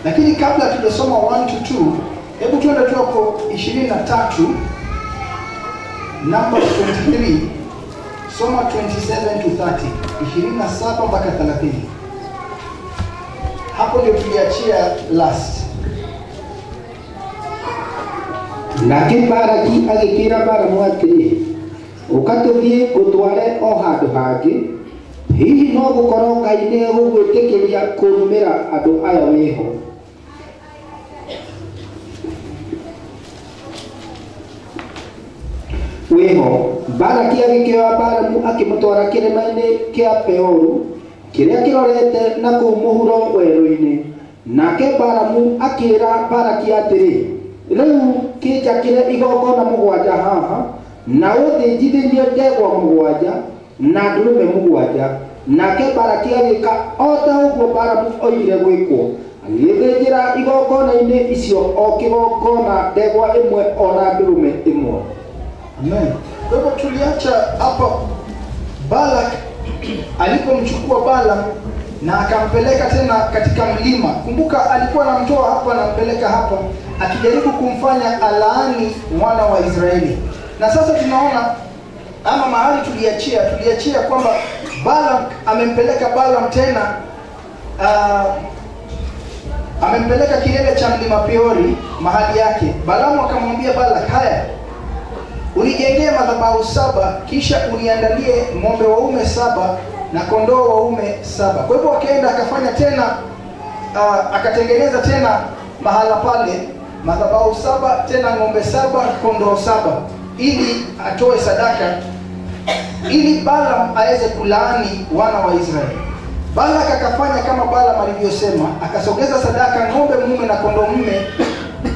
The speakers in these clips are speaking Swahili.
Lakini kabla tujasoma 1 to 2, hebu tuende tu hapo 23, Numbers 23, soma 27 to 30, 27 mpaka 30. Hapo ndio tuliachia last. Nake Baraki agĩkĩra Balamu atĩrĩ, ũka tũthiĩ ngũtware o handũ hangĩ, hihi no gũkorwo Ngai nĩegũgwĩtĩkĩria kũrumĩra andũ aya wĩho. Wĩho. Baraki agĩkĩoya Balamu akĩmũtwara kĩrĩma-inĩ kĩa Peoru kĩrĩa kĩrorete na kũu mũhuro werũ-inĩ. Nake Balamu akĩĩra Baraki atĩrĩ, rĩu kĩnjakĩre igongona mũgwanja haha, na ũthĩnjithĩrie ndegwa mũgwanja na ndũrũme mũgwanja. Nake Baraki agĩka o ta ũguo Balamu oigire gwĩkwo, agĩthĩnjĩra igongona-inĩ icio o kĩgongona ndegwa ĩmwe ona ndũrũme ĩmwe. Amen. Kwa hivyo tuliacha hapo Balak alipomchukua Balaam na akampeleka tena katika mlima. Kumbuka alikuwa anamtoa hapa na mpeleka hapa, akijaribu kumfanya alaani wana wa Israeli. Na sasa tunaona ama mahali tuliachia kwamba Balak amempeleka Balaam tena, amempeleka kilele cha mlima Peori mahali yake. Balaam akamwambia Balak, haya, unijengee madhabahu 7, kisha uniandalie ng'ombe waume 7 na kondoo waume 7. Kwa hivyo akaenda akafanya tena, akatengeneza tena mahala pale madhabahu 7, tena ng'ombe 7, kondoo 7, ili atoe sadaka ili Balaam aweze kulaani wana wa Israeli. Balak akafanya kama Balaam alivyosema, akasogeza sadaka ng'ombe mume na kondoo mume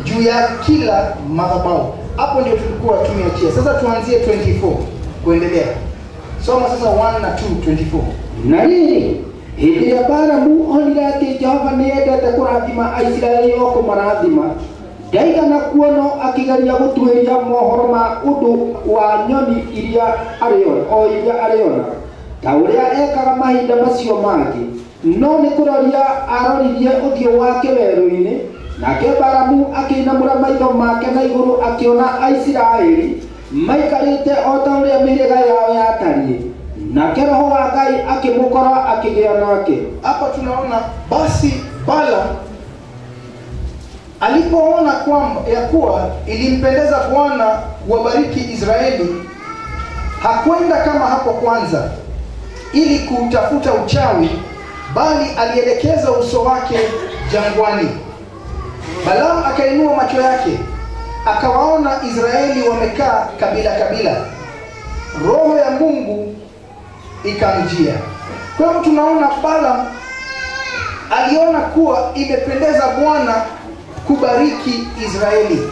juu ya kila madhabahu. Hapo ndio tulikuwa tumeachia. Sasa tuanzie 24 kuendelea. Soma sasa 1 na 2, 24. Na rĩrĩ, hĩndĩ ĩrĩa Balamu onire atĩ Jehova nĩendete kũrathima Aisiraeli o kũmarathima, ndaigana kuona akĩgeria gũtuĩria mohoro ma ũndũ wa nyoni iria arĩona, ta ũrĩa ekaga mahinda macio mangĩ, no nĩ kũroria aroririe ũthiũ wake werũ-inĩ. Nake Balamu akĩinamũra maitho make na igũrũ akĩona Aisiraeli maikarĩte o ta ũrĩa mĩhĩrĩga yao yatariĩ. Nake Roho wa Ngai akĩmũkora akĩgĩa nake. Hapa tunaona basi Balaam alipoona kwamba ya kuwa ilimpendeza Bwana kuwabariki Israeli, hakwenda kama hapo kwanza ili kutafuta uchawi, bali alielekeza uso wake jangwani. Balaam akainua macho yake akawaona Israeli wamekaa kabila kabila. Roho ya Mungu ikamjia. Kwa hivyo tunaona Balaam aliona kuwa imependeza Bwana kubariki Israeli.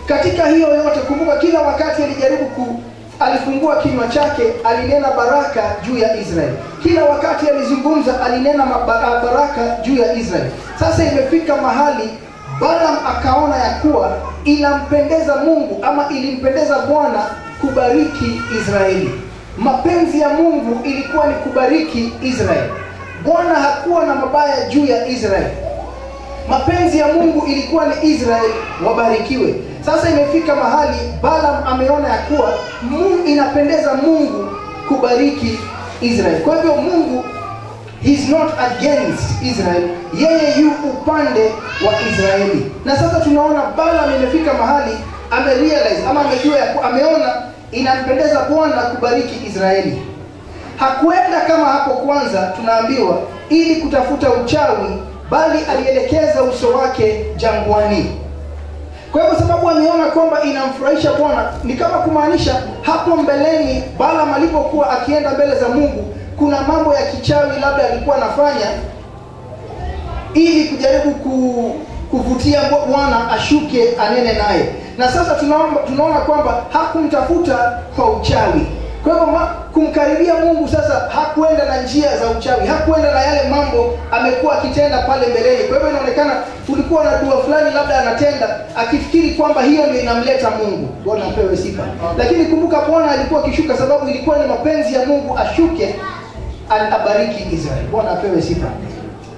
Katika hiyo yote, kumbuka kila wakati alijaribu alifungua kinywa chake, alinena baraka juu ya Israeli. Kila wakati alizungumza, alinena baraka juu ya Israeli. Sasa imefika mahali Balaam akaona ya kuwa inampendeza Mungu ama ilimpendeza Bwana kubariki Israeli. Mapenzi ya Mungu ilikuwa ni kubariki Israeli. Bwana hakuwa na mabaya juu ya Israeli. Mapenzi ya Mungu ilikuwa ni Israeli wabarikiwe. Sasa imefika mahali Balaam ameona ya kuwa Mungu, inapendeza Mungu kubariki Israeli. Kwa hivyo Mungu he's not against Israel, yeye yu upande wa Israeli. Na sasa tunaona Balaam imefika mahali amerealize ama amejua ya ameona inampendeza Bwana kubariki Israeli. Hakuenda kama hapo kwanza tunaambiwa ili kutafuta uchawi, bali alielekeza uso wake jangwani. Kwa hivyo sababu ameona kwamba inamfurahisha Bwana, ni kama kumaanisha hapo mbeleni Balaam alipokuwa akienda mbele za Mungu, kuna mambo ya kichawi labda alikuwa anafanya ili kujaribu kuvutia Bwana ashuke anene naye. Na sasa tunaona kwamba hakumtafuta kwa uchawi. Kwa hivyo kumkaribia Mungu sasa hakuenda na njia za uchawi, hakuenda na yale mambo amekuwa akitenda pale mbeleni. Kwa hivyo inaonekana kulikuwa na dua fulani labda anatenda akifikiri kwamba hiyo ndio inamleta Mungu. Bwana apewe sifa. Lakini kumbuka Bwana alikuwa akishuka sababu ilikuwa ni mapenzi ya Mungu ashuke abariki Israeli. Bwana apewe sifa.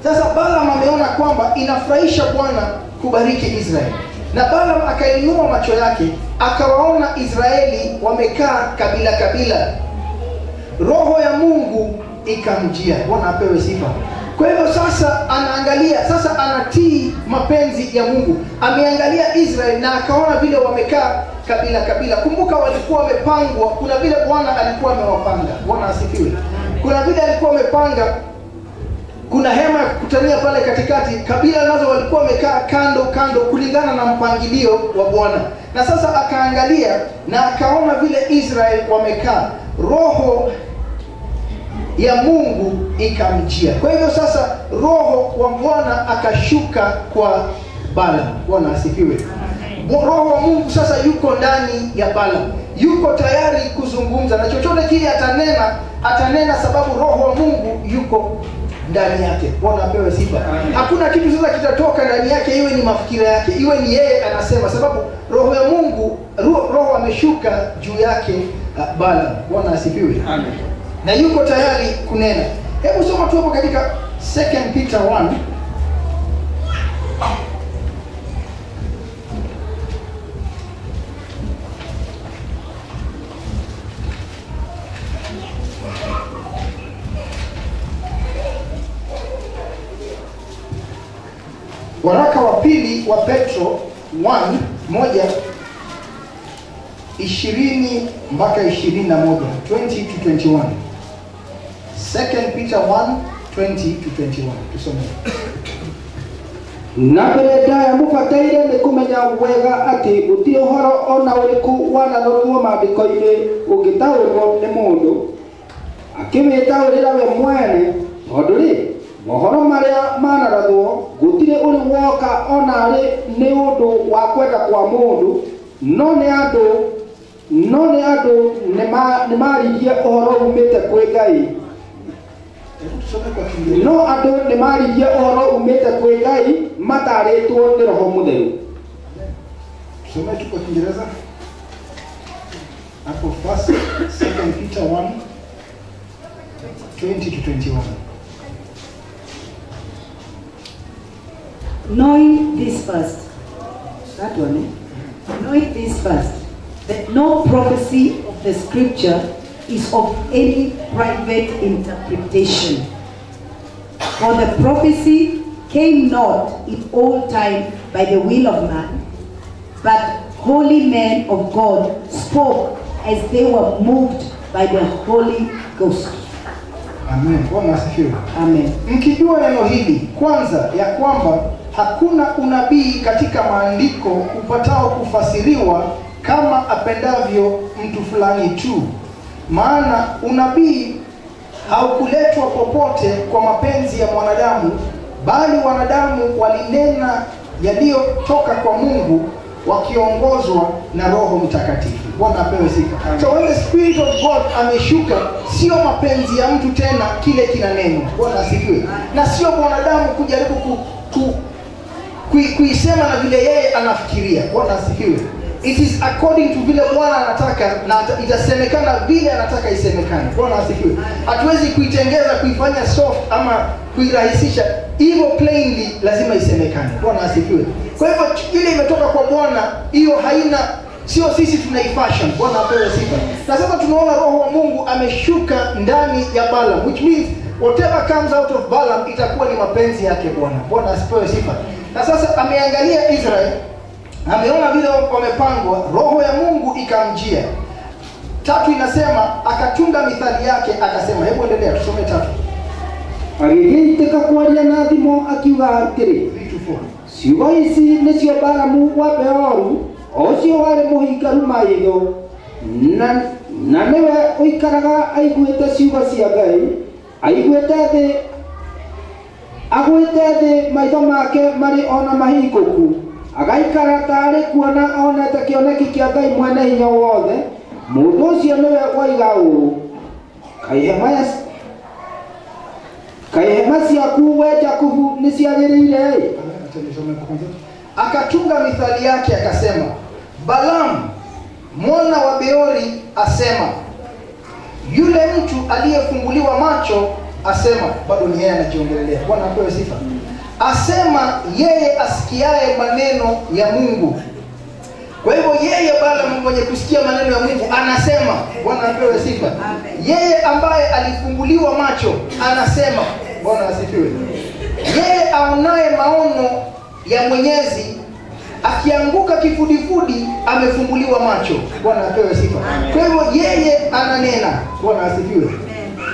Sasa Balaam ameona kwamba inafurahisha Bwana kubariki Israeli. Na Balaam akainua macho yake akawaona Israeli wamekaa kabila kabila. Roho ya Mungu ikamjia. Bwana apewe sifa. Kwa hivyo sasa anaangalia, sasa anatii mapenzi ya Mungu. Ameangalia Israeli na akaona vile wamekaa kabila kabila. Kumbuka walikuwa wamepangwa, kuna vile Bwana alikuwa amewapanga. Bwana asifiwe. Kuna vile alikuwa amepanga, kuna hema ya kukutania pale katikati, kabila nazo walikuwa wamekaa kando kando kulingana na mpangilio wa Bwana. Na sasa akaangalia na akaona vile Israeli wamekaa. Roho ya Mungu ikamjia. Kwa hivyo sasa roho wa Bwana akashuka kwa Balaam. Bwana asifiwe. Roho wa Mungu sasa yuko ndani ya Balaam. Yuko tayari kuzungumza na chochote kile atanena, atanena sababu roho wa Mungu yuko ndani yake. Bwana apewe sifa. Hakuna kitu sasa kitatoka ndani yake, iwe ni mafikira yake, iwe ni yeye anasema, sababu roho ya Mungu, roho ameshuka juu yake Balaam. Bwana asifiwe. Amen. Na yuko tayari kunena. Hebu soma tu hapo katika 2 Peter 1. Waraka wa pili wa Petro 1:20 mpaka 21, 20 to 21. 2 Peter 1:20 to 21. Tusome. Na mbere ndaya mũbataire nĩ kũmenya wega atĩ gũtirĩ ũhoro ona ũrĩkũ wanarorwo maandĩko-inĩ ũngĩtaũrwo nĩ mũndũ akĩwĩtaũrĩra we mwene, tondũ rĩ mohoro marĩa manarathwo gũtirĩ ũrĩ woka ona arĩ nĩ ũndũ wa kwenda kwa mũndũ, no nĩ andũ nĩmaririe ũhoro umĩte kwĩ Ngai. No andũ nĩmaririe ũhoro umĩte kwĩ Ngai matarĩtwo nĩ Roho Mũtheru. Tusome tu kwa Kiingereza hapo, first 2 Peter 1:20 to 21. Knowing this first, that one, Knowing this first, that no prophecy of the scripture is of any private interpretation. For the prophecy came not in old time by the will of man, but holy men of God spoke as they were moved by the Holy Ghost. Amen. Bwana asifiwe. Amen. Mkijua neno hili kwanza, ya kwamba hakuna unabii katika maandiko upatao kufasiriwa kama apendavyo mtu fulani tu. Maana unabii haukuletwa popote kwa mapenzi ya mwanadamu, bali wanadamu walinena yaliyotoka kwa Mungu wakiongozwa na Roho Mtakatifu. Bwana apewe sifa. So when the Spirit of God ameshuka, sio mapenzi ya mtu tena kile kinanenwa. Bwana asifiwe. Na sio mwanadamu kujaribu kuisema na vile yeye anafikiria. Bwana asifiwe. It is according to vile Bwana anataka, na itasemekana vile anataka isemekane. Bwana asifiwe. Hatuwezi kuitengeza, kuifanya soft ama kuirahisisha. Hivyo plainly lazima isemekane. Bwana asifiwe. Kwa hivyo ile imetoka kwa Bwana, hiyo haina, sio sisi tunaifashion. Bwana apewe sifa. Na sasa tunaona Roho wa Mungu ameshuka ndani ya Balaam, which means whatever comes out of Balaam itakuwa ni mapenzi yake Bwana. Bwana asipewe sifa. Na sasa ameangalia Israel, ameona vile wamepangwa, roho ya Mungu ikamjia. 3 inasema akatunga mithali yake akasema. Hebu endelea tusome 3. Agĩgĩitĩka kwaria na thimo akiuga atĩrĩ, ciugo ici nĩcio Balamu wa Beoru, o ũcio warĩ mũhingaru maitho, na nĩwe ũikaraga aiguĩte ciugo cia Ngai, agwĩte thĩ maitho make marĩ ona mahingũku, agaikara taarĩ kuona onete kĩoneki kĩa Ngai mwene hinya wothe. Mũndũ ũcio nĩwe waiga ũũ, kaĩ hema ciaku we Jakubu nĩciagĩrĩire? Akatunga mithali yake akasema, Balaam mwana wa Beori asema, yule mtu aliyefunguliwa macho Asema, bado ni yeye anajiongelea. Bwana apewe sifa. Asema yeye asikiaye maneno ya Mungu. Kwa hivyo yeye Balaam mwenye kusikia maneno ya Mungu anasema, Bwana apewe sifa. Yeye ambaye alifunguliwa macho anasema, Bwana asifiwe. Yeye aonaye maono ya Mwenyezi akianguka kifudifudi amefunguliwa macho. Bwana apewe sifa. Kwa hivyo yeye ananena, Bwana asifiwe.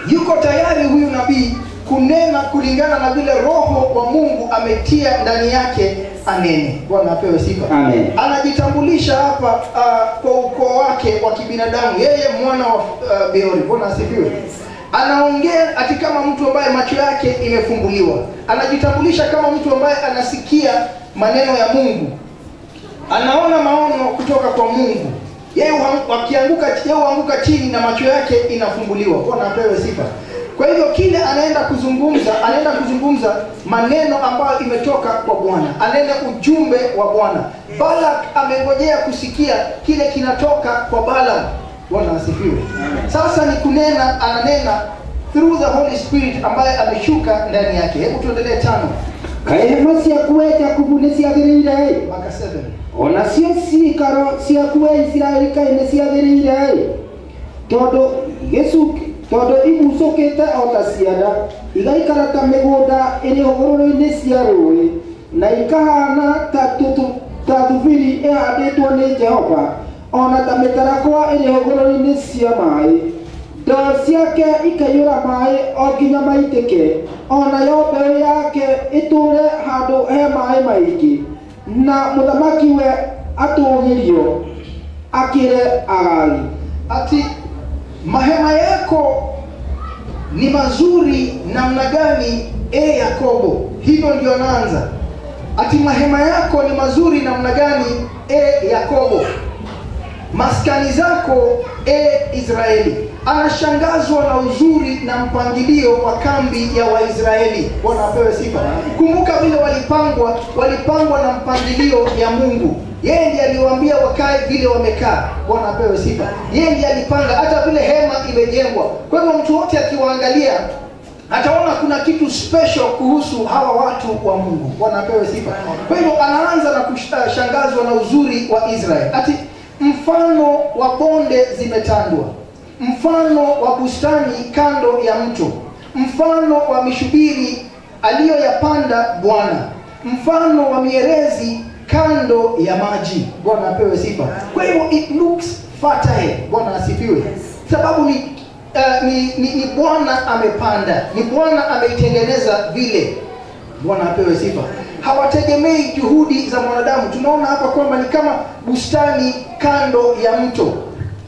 Yuko tayari huyu nabii kunena kulingana na vile Roho wa Mungu ametia ndani yake anene. Bwana apewe sifa. Amen. Anajitambulisha hapa kwa ukoo wake wa kibinadamu, yeye mwana wa Beori. Bwana asifiwe. Anaongea ati kama mtu ambaye macho yake imefunguliwa. Anajitambulisha kama mtu ambaye anasikia maneno ya Mungu. Anaona maono kutoka kwa Mungu. Yeye akianguka, yeye huanguka chini na macho yake inafumbuliwa. Bwana apewe sifa. Kwa hivyo kile anaenda kuzungumza maneno ambayo imetoka kwa Bwana. Anene ujumbe wa Bwana. Balak amengojea kusikia kile kinatoka kwa Balaam. Bwana asifiwe. Sasa ni kunena, ananena through the Holy Spirit ambaye ameshuka ndani yake. Hebu tuendelee 5. Kaĩ hema ciaku we Jakubu nĩ ciagĩrĩire-ĩ? Mpaka 7. Ona cio ciikaro ciaku we Isiraeli kaĩ nĩ ciagĩrĩire-ĩ? Tondũ imucũkĩte o ta cianda, igaikara ta mĩgũnda ĩrĩ hũgũrũrũ-inĩ cia rũũĩ, na ikahana ta thubiri ĩhandĩtwo nĩ Jehova, ona ta mĩtarakwa ĩrĩ hũgũrũrũ-inĩ cia maaĩ. Ndoo ciake ikaiyũra maaĩ o nginya maitĩke, ona yo mbeũ yake ĩtũũre handũ he maaĩ maingĩ, na mũthamaki we atũũgĩrio akĩre Agagi. Ati mahema yako ni mazuri namna gani, e Yakobo? Hivyo ndio anaanza. Ati mahema yako ni mazuri namna gani, e Yakobo? Maskani zako, e Israeli. Anashangazwa na uzuri na mpangilio wa kambi ya Waisraeli. Bwana apewe sifa. Kumbuka vile walipangwa na mpangilio ya Mungu. Yeye ndiye aliwaambia wakae vile wamekaa. Bwana apewe sifa. Yeye ndiye alipanga hata vile hema imejengwa. Kwa hivyo mtu wote akiwaangalia ataona kuna kitu special kuhusu hawa watu wa Mungu. Bwana apewe sifa. Kwa hivyo anaanza na kushangazwa na uzuri wa Israeli. Ati mfano wa bonde zimetandwa, mfano wa bustani kando ya mto, mfano wa mishubiri aliyoyapanda Bwana, mfano wa mierezi kando ya maji. Bwana apewe sifa. Kwa hivyo it looks fertile. Bwana asifiwe. Sababu ni Bwana amepanda, ni Bwana ameitengeneza vile. Bwana apewe sifa. Hawategemei juhudi za mwanadamu. Tunaona hapa kwamba ni kama bustani kando ya mto.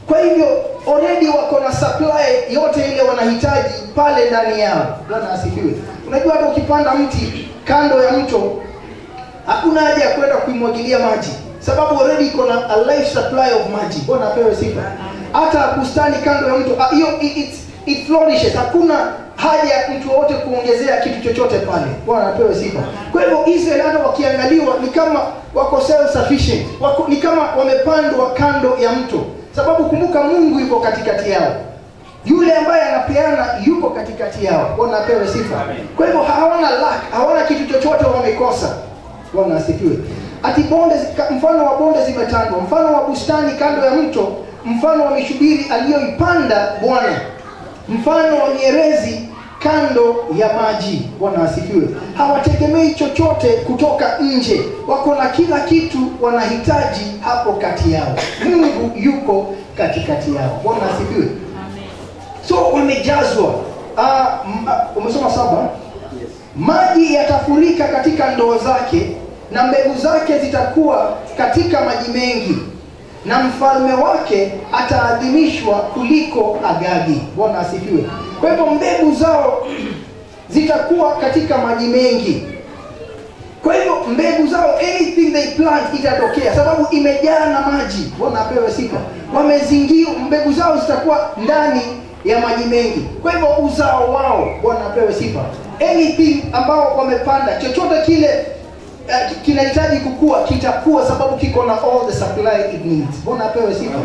Kwa hivyo already wako na supply yote ile wanahitaji pale ndani yao. Bwana asifiwe. Unajua hata ukipanda mti kando ya mto hakuna haja ya kwenda kuimwagilia maji, sababu already iko na a life supply of maji. Bwana apewe sifa. Hata bustani kando ya mto hiyo it flourishes. Hakuna haja mtu wote kuongezea kitu chochote pale. Bwana apewe sifa. Kwa hivyo Israel hata wakiangaliwa ni kama wako self sufficient, ni kama wamepandwa kando ya mto. Sababu kumbuka Mungu yuko katikati yao. Yule ambaye anapeana yuko katikati yao. Bwana apewe sifa. Kwa hivyo hawana lack, hawana kitu chochote wamekosa. Bwana asifiwe. Ati bonde, mfano wa bonde zimetandwa, mfano wa bustani kando ya mto, mfano wa mishubiri aliyoipanda Bwana, mfano wa mierezi kando ya maji. Bwana asifiwe. Hawategemei chochote kutoka nje. Wako na kila kitu wanahitaji hapo kati yao. Mungu yuko katikati yao. Bwana asifiwe. Amen. So wamejazwa. Umesoma 7? Yes. Maji yatafurika katika ndoo zake, na mbegu zake zitakuwa katika maji mengi, na mfalme wake ataadhimishwa kuliko Agagi. Bwana asifiwe. Kwa hivyo mbegu zao zitakuwa katika maji mengi. Kwa hivyo mbegu zao, anything they plant itatokea, sababu imejaa na maji. Bwana apewe sifa. Wamezingira, mbegu zao zitakuwa ndani ya maji mengi. Kwa hivyo uzao wao, Bwana apewe sifa, anything ambao wamepanda, chochote kile kinahitaji kukua, kitakuwa, sababu kiko na all the supply it needs. Bwana apewe sifa.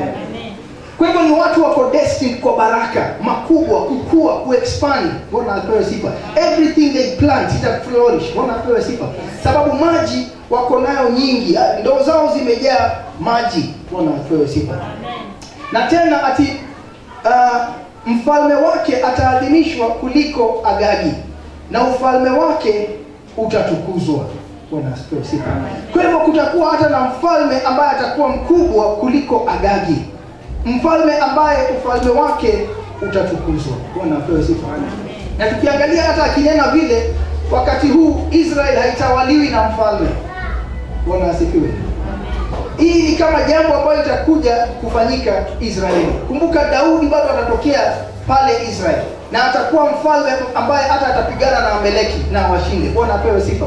Kwa hivyo ni watu wako destined kwa baraka makubwa, kukua, kuexpand. Bwana apewe sifa. Everything they plant ita flourish. Bwana apewe sifa. Sababu maji wako nayo nyingi, ndoo zao zimejaa maji. Bwana apewe sifa. Na tena ati mfalme wake ataadhimishwa kuliko Agagi, na ufalme wake utatukuzwa. Bwana asifiwe sifa. Kwa hivyo kutakuwa hata na mfalme ambaye atakuwa mkubwa kuliko Agagi, mfalme ambaye ufalme wake utatukuzwa. Bwana apewe sifa. Na tukiangalia hata akinena vile, wakati huu Israel haitawaliwi na mfalme. Bwana asifiwe. Hii ni kama jambo ambalo litakuja kufanyika Israeli. Kumbuka Daudi bado atatokea pale Israel, na atakuwa mfalme ambaye hata atapigana na Amaleki na washinde. Bwana apewe sifa.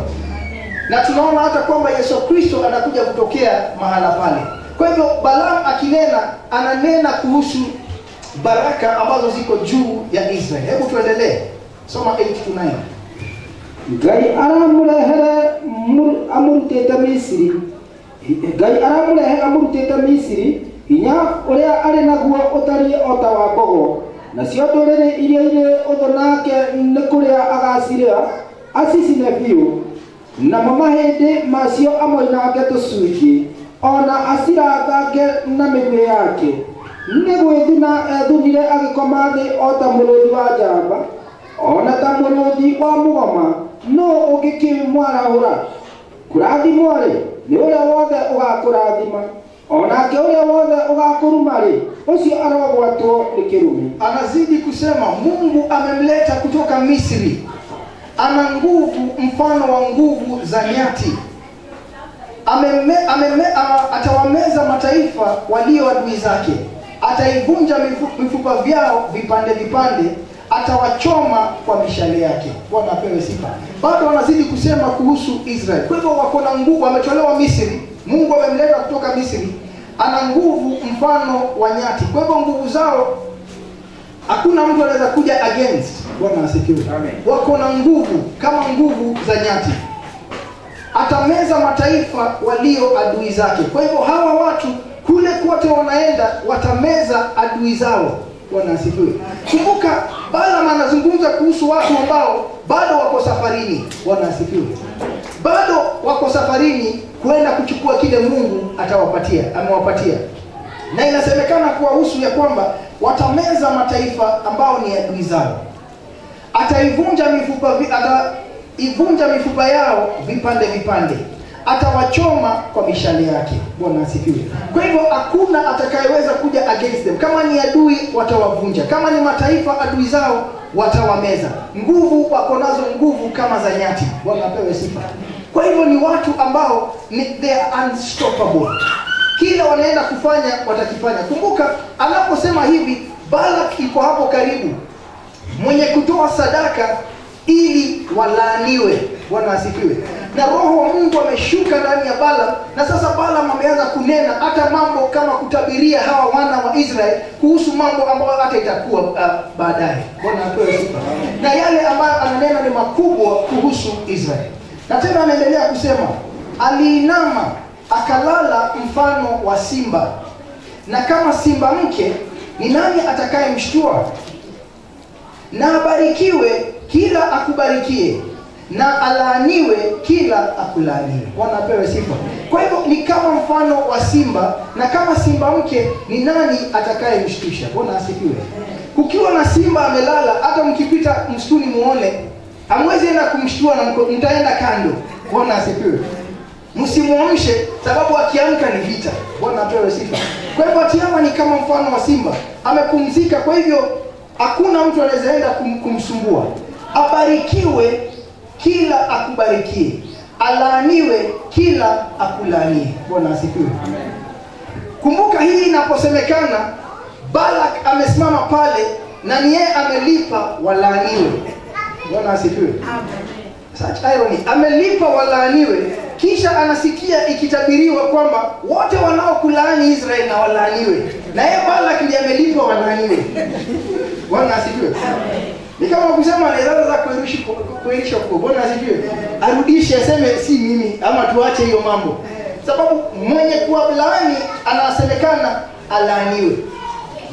Na tunaona hata kwamba Yesu Kristo anakuja kutokea mahala pale. Kwa hivyo Balaam akinena, ananena kuhusu baraka ambazo ziko juu ya Israel. Hebu tuendelee. Soma 8 to 9. Ngai aramurehere amurutĩte Misiri. Ngai aramũrehe amũrutĩte Misiri, hinya ũrĩa arĩ naguo ũtariĩ o ta wa mbogo. Nacio ndũrĩrĩ iria irĩ ũthũ nake nĩ kũrĩa agacirĩa acicine biũ, namo mahĩndĩ macio amoinange tũcunjĩ, ona acirathange na mĩguĩ yake. Nĩ gwĩthuna ethunire agĩkoma thĩ o ta mũrũthi wa njamba, ona ta mũrũthi wa mũgoma, nũũ ũngĩkĩmwarahũra? Kũrathimwo-rĩ, nĩ ũrĩa wothe ũgakũrathima, onake ũrĩa wothe ũgakũruma-rĩ, ũcio arogwatwo nĩ kĩrumi. Anazidi kusema Mungu amemleta kutoka Misri, ana nguvu mfano wa nguvu za nyati. Atawameza mataifa walio adui zake, ataivunja mifupa vyao vipande vipande, atawachoma kwa mishale yake. Bwana apewe sifa. Bado wanazidi kusema kuhusu Israel. Kwa hivyo wako na nguvu, wametolewa Misri, Mungu amemleta kutoka Misri, ana nguvu mfano wa nyati. Kwa hivyo nguvu zao hakuna mtu anaweza kuja against. Bwana asifiwe. Wako na nguvu kama nguvu za nyati. Atameza mataifa walio adui zake. Kwa hivyo hawa watu kule kote wanaenda watameza adui zao. Bwana asifiwe. Kumbuka Balaam anazungumza kuhusu watu ambao bado wako safarini. Bwana asifiwe. Bado wako safarini kwenda kuchukua kile Mungu atawapatia, amewapatia. Na inasemekana kuwahusu ya kwamba watameza mataifa ambao ni adui zao. Ataivunja mifupa yao vipande vipande, atawachoma kwa mishale yake. Bwana asifiwe. Kwa hivyo hakuna atakayeweza kuja against them. Kama ni adui watawavunja, kama ni mataifa adui zao watawameza. Nguvu wako nazo, nguvu kama za nyati. Bwana apewe sifa. Kwa hivyo ni watu ambao they are unstoppable. Kila wanaenda kufanya watakifanya. Kumbuka anaposema hivi, Balak iko hapo karibu, mwenye kutoa sadaka ili walaaniwe. Bwana asifiwe. Na roho wa Mungu ameshuka ndani ya Balaam, na sasa Balaam ameanza kunena hata mambo kama kutabiria hawa wana wa Israel kuhusu mambo ambayo hata itakuwa baadaye. Bwana apewe sifa. Na yale ambayo ananena ni makubwa kuhusu Israel. Na tena anaendelea kusema, aliinama akalala mfano wa simba, na kama simba mke ni nani atakayemshtua? Na abarikiwe kila akubarikie, na alaaniwe kila akulaaniwe. Bwana apewe sifa. Kwa hivyo ni kama mfano wa simba, na kama simba mke ni nani atakayemshtusha? Bwana asifiwe. Kukiwa na simba amelala, hata mkipita msituni muone, hamwezi enda kumshtua na mtaenda kando. Bwana asifiwe. Msimuamshe, sababu akiamka ni vita. Bwana apewe sifa. Kwa hivyo Atiama ni kama mfano wa simba, amepumzika. Kwa hivyo hakuna mtu anaweza enda kumsumbua. Abarikiwe kila akubarikie, alaaniwe kila akulaanie. Bwana asifiwe. Kumbuka hii inaposemekana, Balak amesimama pale na ni yeye amelipa walaaniwe. Bwana asifiwe. Such irony. Amelipa walaaniwe, kisha anasikia ikitabiriwa kwamba wote wanaokulaani Israel na walaaniwe. Na yeye Balak ndiye amelipa walaaniwe. Bwana asifiwe. Ni kama kusema anaweza kuirisha kwa. Bwana asifiwe. Arudishe aseme si mimi, ama tuache hiyo mambo. Sababu mwenye kuwa laani anasemekana alaaniwe.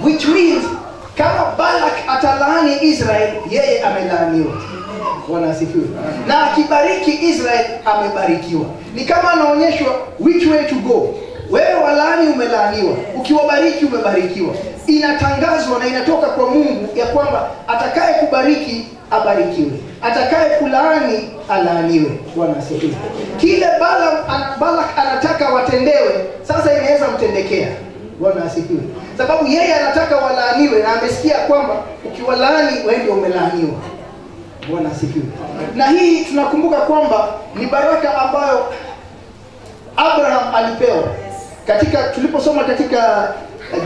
Which means kama Balak atalaani Israel, yeye amelaaniwa. Bwana asifiwe. Na akibariki Israel, amebarikiwa. Ni kama anaonyeshwa which way to go. Wewe walaani, umelaaniwa. Ukiwabariki, umebarikiwa. Inatangazwa na inatoka kwa Mungu ya kwamba atakaye kubariki abarikiwe, atakaye kulaani alaaniwe. Bwana asifiwe. Kile Balak anataka watendewe, sasa inaweza mtendekea. Bwana asifiwe. Sababu yeye anataka walaaniwe na amesikia kwamba ukiwalaani wewe ndio umelaaniwa. Bwana asifiwe. Na hii tunakumbuka kwamba ni baraka ambayo Abraham alipewa. Katika tuliposoma katika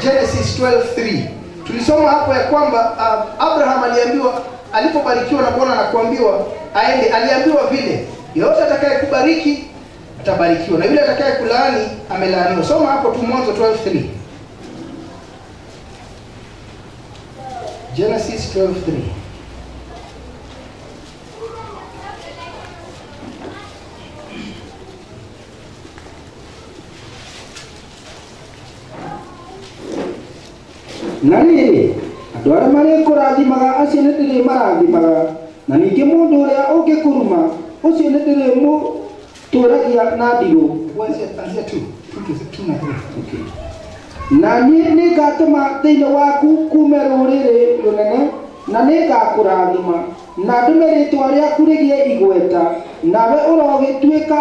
Genesis 12:3, tulisoma hapo ya kwamba Abraham aliambiwa, alipobarikiwa na Bwana na kuambiwa aende, aliambiwa vile yeyote atakayekubariki atabarikiwa na yule atakayekulaani amelaaniwa. Soma hapo tu Mwanzo 12:3. Genesis 12:3. Na rĩrĩ, andũ arĩa marĩkũrathimaga acio nĩndĩrĩmarathimaga, na ningĩ mũndũ ũrĩa ũngĩkũruma ũcio nĩndĩrĩmũtũũragia na ndirũ. Anzia 2 na 3. Okay. Na niĩ nĩngatũma thĩinĩ waku kuume rũrĩrĩ rũnene, na nĩngakũrathima, na ndũme rĩĩtwa rĩaku rĩgĩe igweta, nawe ũrogĩtuĩka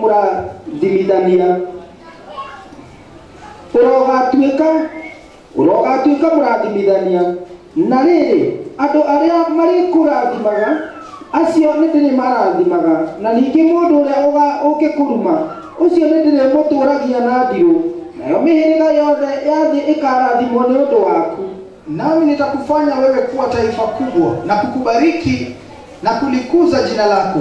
mũrathimithania. Ũrogatuĩka mũrathimithania. Na rĩrĩ, andũ arĩa marĩkũrathimaga acio nĩndĩrĩmarathimaga, na ningĩ mũndũ ũrĩa ũngĩkũruma ũcio nĩndĩrĩmũtũũragia na ndirũ, nayo mĩhĩrĩga yothe ya thĩ ĩkarathimwo nĩ ũndũ waku. Nami nitakufanya wewe kuwa taifa kubwa na kukubariki na kulikuza jina lako,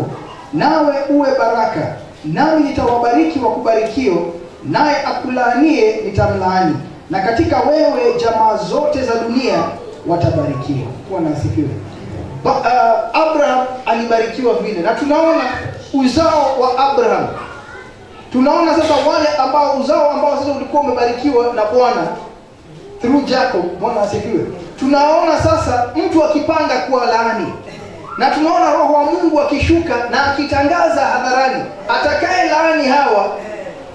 nawe uwe baraka. Nami nitawabariki wakubarikio, naye akulaanie nitamlaani, na katika wewe jamaa zote za dunia watabarikiwa. Bwana asifiwe. Abraham alibarikiwa vile, na tunaona uzao wa Abraham. Tunaona sasa wale ambao uzao ambao sasa ulikuwa umebarikiwa na Bwana through Jacob. Bwana asifiwe. Tunaona sasa mtu akipanga kuwa laani, na tunaona Roho wa Mungu akishuka na akitangaza hadharani, atakaye laani hawa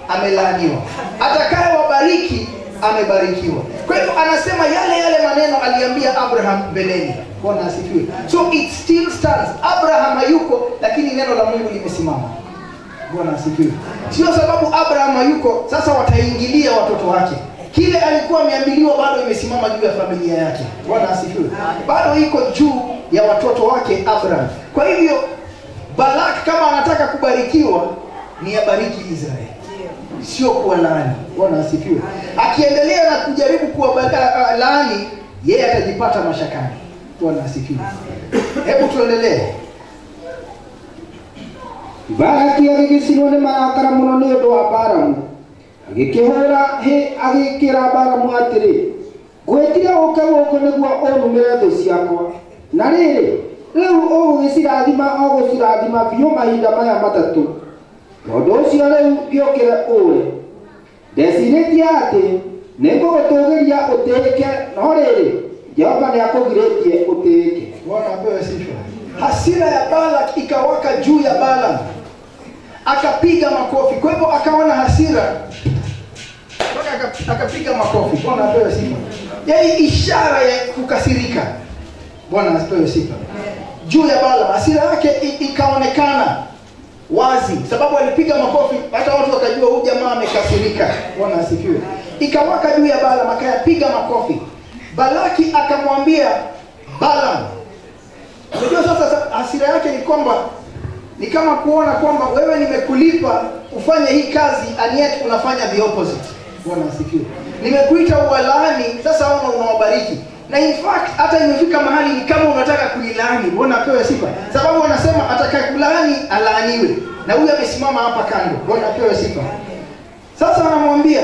amelaaniwa, atakaye wabariki amebarikiwa. Kwa hivyo anasema yale yale maneno aliambia Abraham mbeleni. Bwana asifiwe. So it still stands. Abraham hayuko, lakini neno la Mungu limesimama. Bwana asifiwe. Sio sababu Abraham hayuko sasa wataingilia watoto wake. Kile alikuwa ameambiliwa bado imesimama juu ya familia yake. Bwana asifiwe. Bado iko juu ya watoto wake Abraham. Kwa hivyo Balak kama anataka kubarikiwa ni abariki Israeli, sio kuwalaani. Bwana asifiwe. Akiendelea na kujaribu kuwalaani, yeye atajipata mashakani. Bwana asifiwe. Hebu tuendelee. Balaki agĩgĩcinwo nĩ marakara mũno nĩ ũndũ wa Balamu. Agĩkĩhũra hĩ agĩkĩra Balamu atĩrĩ, ngwĩtire ũke gũkũ nĩguo ũnumĩre thũ ciakwa. Na rĩrĩ, rĩu ũgũgĩcirathima o gũcirathima biũ mahinda maya matatũ. Tondũ ũcio rĩu gĩũkĩre ũũre. Ndecirĩtie atĩ nĩngũgũtũgĩria ũtĩĩke, no rĩrĩ, Jehova nĩakũgirĩtie ũtĩĩke. Bwana apewe sifa. Hasira ya Balak ikawaka juu ya Balaam, akapiga makofi. Kwa hivyo akawa na hasira mpaka akapiga makofi. Bwana apewe sifa. Yaani ishara ya kukasirika. Bwana apewe sifa. Juu ya Balaam hasira yake ikaonekana wazi, sababu alipiga makofi hata watu wakajua huyu jamaa amekasirika. Bwana asifiwe. Ikawaka juu ya Balaam, akayapiga makofi. Balaki akamwambia Balaam, unajua sasa hasira yake ni kwamba ni kama kuona kwamba wewe nimekulipa ufanye hii kazi and yet unafanya the opposite. Bwana asifiwe. Nimekuita uwalaani, sasa ona unawabariki. Na in fact hata imefika mahali ni kama unataka kunilaani. Bwana apewe sifa. Sababu wanasema atakayekulaani alaaniwe. Na huyu amesimama hapa kando. Bwana apewe sifa. Sasa anamwambia,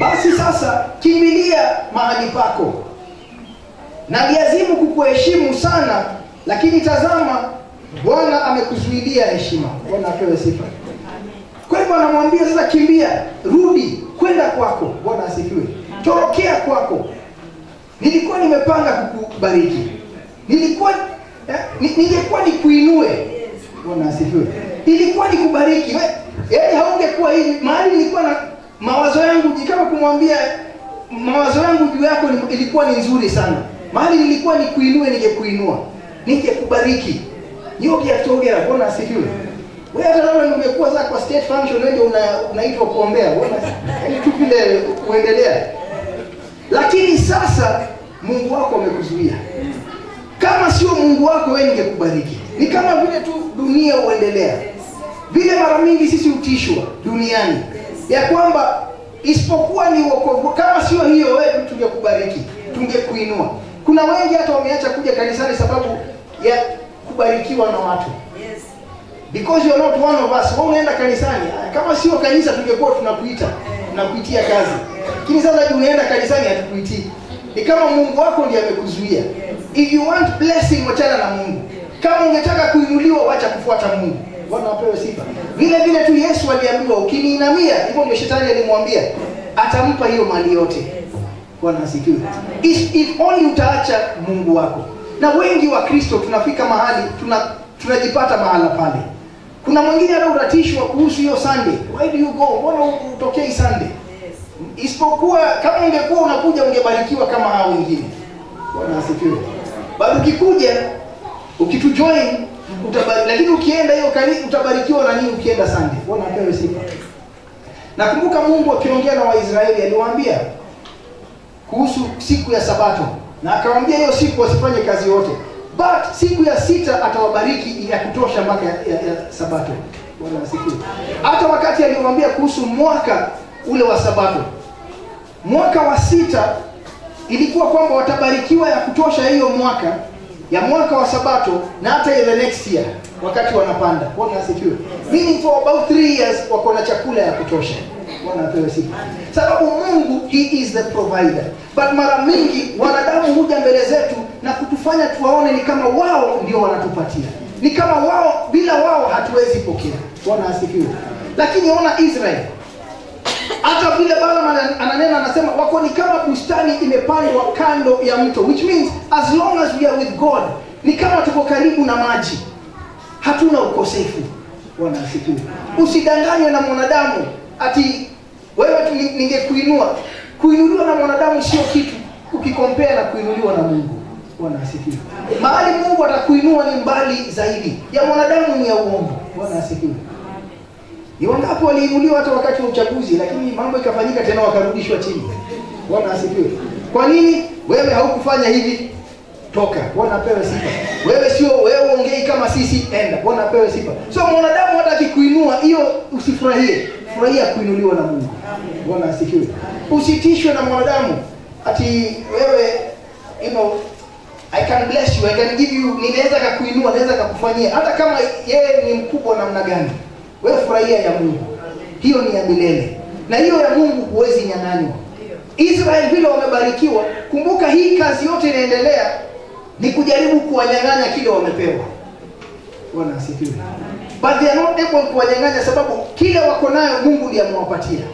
basi sasa kimbilia mahali pako. Na liazimu kukuheshimu sana, lakini tazama Bwana amekuzuilia heshima. Bwana apewe sifa. Kwa hivyo anamwambia sasa kimbia, rudi kwenda kwako. Bwana asifiwe. Torokea kwako. Nilikuwa nimepanga kukubariki. Nilikuwa ningekuwa nikuinue. Bwana asifiwe. Ilikuwa nikubariki. Yaani haungekuwa hivi. Mahali nilikuwa na mawazo yangu kama kumwambia mawazo yangu juu yako ilikuwa ni nzuri sana. Mahali nilikuwa nikuinue ningekuinua. Ningekubariki. Nyoki atogera. Bwana asifiwe. Wewe hata kama ungekuwa sasa kwa state function wewe ndio unaitwa kuombea. Bwana yaani tu vile uendelea. Lakini sasa Mungu wako amekuzuia. Kama sio Mungu wako wewe ningekubariki. Ni kama vile tu dunia uendelea. Vile mara mingi sisi utishwa duniani ya kwamba isipokuwa ni wokovu, kama sio hiyo wewe tungekubariki, tungekuinua. Kuna wengi hata wameacha kuja kanisani sababu ya kubarikiwa na watu. Because you are not one of us. Wewe unaenda kanisani, kama sio kanisa tungekuwa tunakuita, tunakuitia kazi. Lakini sasa unaenda kanisani hatukuitii. Ni kama Mungu wako ndiye amekuzuia. If you want blessing, wachana na Mungu. Kama ungetaka kuinuliwa, wacha kufuata Mungu. Bwana apewe sifa. Vile vile tu Yesu aliambiwa ukiniinamia, hivyo ndio shetani alimwambia, atampa hiyo mali yote. Bwana asifiwe. If only utaacha Mungu wako. Na wengi wa Kristo tunafika mahali tunajipata mahala pale. Kuna mwingine anauratishwa kuhusu hiyo Sunday. Why do you go? Mbona utokei Sunday? Isipokuwa kama ungekuwa unakuja ungebarikiwa kama hao wengine. Bwana asifiwe. Bado ukikuja ukitujoin utabarikiwa, lakini ukienda hiyo kanisa utabarikiwa na nini ukienda Sunday? Bwana apewe sifa. Nakumbuka Mungu akiongea na Waisraeli aliwaambia kuhusu siku ya Sabato, na akawaambia hiyo siku wasifanye kazi yote. But siku ya sita atawabariki ya kutosha mpaka ya Sabato. Bwana asifiwe. Hata wakati aliwaambia kuhusu mwaka ule wa Sabato, mwaka wa sita ilikuwa kwamba watabarikiwa ya kutosha hiyo mwaka ya mwaka wa Sabato na hata the next year wakati wanapanda. Bwana asifiwe. Meaning for about 3 years wako na chakula ya kutosha. Bwana apewe sifa. Sababu Mungu he is the provider. But mara mingi wanadamu huja mbele zetu na kutufanya tuwaone ni kama wao ndio wanatupatia. Ni kama wao, bila wao hatuwezi pokea. Bwana asifiwe. Lakini ona Israel. Hata vile Balaam ananena anasema wako ni kama bustani imepandwa kando ya mto, which means as long as we are with God, ni kama tuko karibu na maji. Hatuna ukosefu. Bwana asifiwe. Usidanganywe na mwanadamu ati wewe tu ningekuinua. Kuinuliwa na mwanadamu sio kitu ukikompea na kuinuliwa na Mungu. Bwana asifiwe. Mahali Mungu atakuinua ni mbali zaidi. Ya mwanadamu ni ya uongo. Bwana asifiwe. Ni wangapi waliinuliwa hata wakati wa uchaguzi lakini mambo ikafanyika tena wakarudishwa chini. Bwana asifiwe. Kwa nini? Wewe haukufanya hivi, toka. Bwana apewe sifa. Wewe sio wewe ongei kama sisi, enda. Bwana apewe sifa. So mwanadamu hata akikuinua hiyo usifurahie. Furahia kuinuliwa na Mungu. Bwana asifiwe. Usitishwe na mwanadamu ati wewe you know I can bless you, I can give you, ninaweza kukuinua, naweza kukufanyia hata kama yeye ni mkubwa namna gani. Wewe furahia ya Mungu. Hiyo ni ya milele. Na hiyo ya Mungu huwezi nyang'anywa. Israel vile wamebarikiwa, kumbuka hii kazi yote inaendelea ni kujaribu kuwanyang'anya kile wamepewa. Bwana asifiwe. But they are not able kuwanyang'anya sababu kile wako nayo Mungu ndiye amewapatia.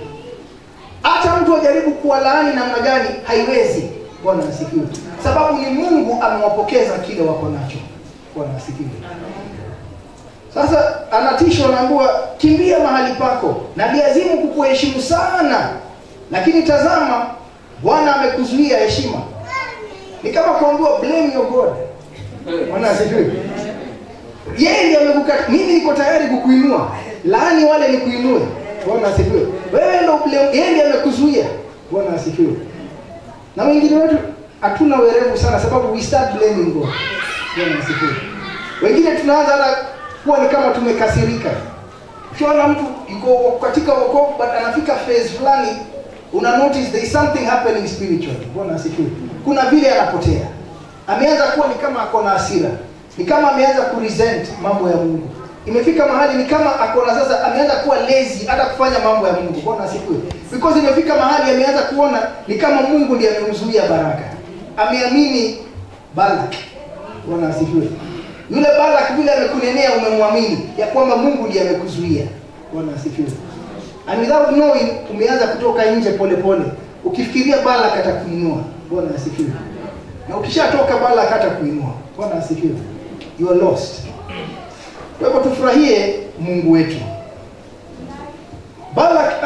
Hata mtu ajaribu kuwalaani namna gani haiwezi. Bwana asifiwe. Sababu ni Mungu amewapokeza kile wako nacho. Bwana asifiwe. Sasa anatishwa, anaambiwa kimbia mahali pako na liazimu kukuheshimu sana, lakini tazama Bwana amekuzuia heshima. Ni kama kuambiwa blame your God. Bwana asifiwe. Yeye ndiye amekukata. Mimi niko tayari kukuinua. Laani wale nikuinue. Bwana asifiwe. Wewe ndio blame, yeye ndiye amekuzuia. Bwana asifiwe. Na wengine wetu hatuna werevu sana sababu we start blaming God. Bwana asifiwe. Wengine tunaanza hata kuwa ni kama tumekasirika. Ukiona mtu yuko katika wokovu but anafika phase fulani, una notice there is something happening spiritually. Bwana asifiwe. Kuna vile anapotea. Ameanza kuwa ni kama ako na hasira. Ni kama ameanza kuresent mambo ya Mungu. Imefika mahali ni kama ako na sasa ameanza kuwa lazy hata kufanya mambo ya Mungu. Bwana asifiwe. Because imefika mahali ameanza kuona ni kama Mungu ndiye amemzuia baraka. Ameamini Balak. Bwana asifiwe. Yule Balak vile amekunenea umemwamini ya kwamba Mungu ndiye amekuzuia. Bwana asifiwe. And without knowing umeanza kutoka nje pole pole. Ukifikiria Balak atakuinua. Bwana asifiwe. Na ukishatoka Balak hata kuinua. Bwana asifiwe. You are lost. Kwa hivyo tufurahie Mungu wetu. Balak